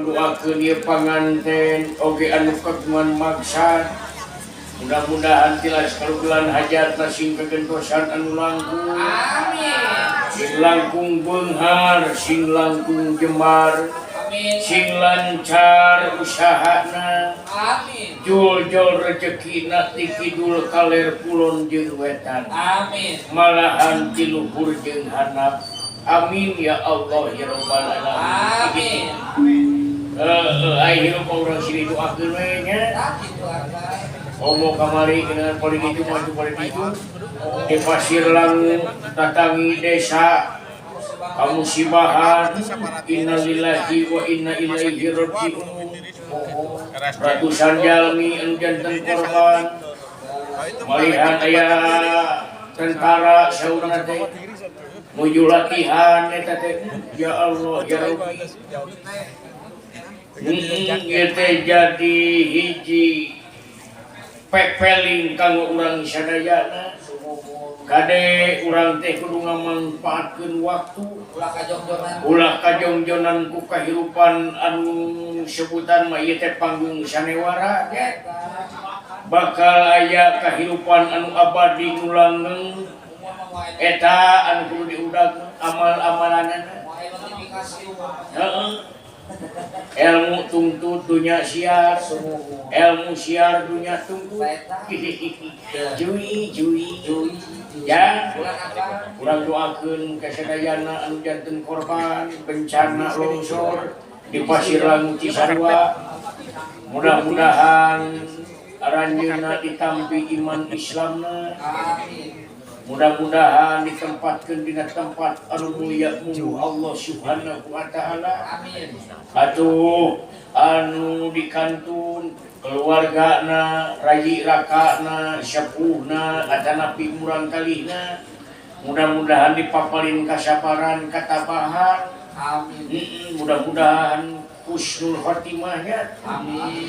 Urang doakeun ieu panganten oge anu kagungan maksad. Mudah-mudahan tilas kalugulan hajatna sing kagentosan anu langkung. Amin. Sing langkung beunghar, sing langkung jembar, Amin. sing lancar usahana. Amin. Jul-jul rezekina ti kidul, kaler, kulon jeung wetan. Amin. Malahan ti luhur jeung handap. Amin ya Allah ya Rabbal alamin. Amin. Heeh, ai hirup urang silih doakeun we nya. Tah kitu, Akang. Komo kamari dengan paling itu maju paling itu di Pasir Langu datangi desa kamusibahan, innalillahi wa inna ilaihi raji'un. Ratusan jalmi anu janten korban, malihan aya tentara saurna teh nuju latihan eta teh. Ya Allah ya Rabbi. Ieu teh jadi hiji pepeling kanggo urang sadayana. Kade urang teh kudu ngamangpaatkeun waktu. Ulah kajongjonan. Ulah kajongjonan ku kahirupan anu sebutan mah ieu teh panggung sanewara nya. Bakal aya kahirupan anu abadi nu langgeng, eta anu kudu diudag amal-amalanana. Moal notifikasi. Heeh. Ilmu tungtut, dunya siar. Ilmu siar, dunya tungtut. Jui jui. Jui. Ya. Ulah apa? Urang doakeun ka sadayana anu janten korban bencana longsor di Pasir Langu Cisarua. Mudah-mudahan aranjeunna ditampi iman Islamna. Amin. Mudah-mudahan ditempatkeun dina tempat anu mulia mungguh Allah Subhanahu wa Taala. Amin. Atuh anu dikantun keluargana, rayi rakana, sepuhna, atanapi murang kalihna, mudah-mudahan dipapalin kasabaran, katabahan. Amin. Mudah-mudahan husnul khotimahnya. Amin.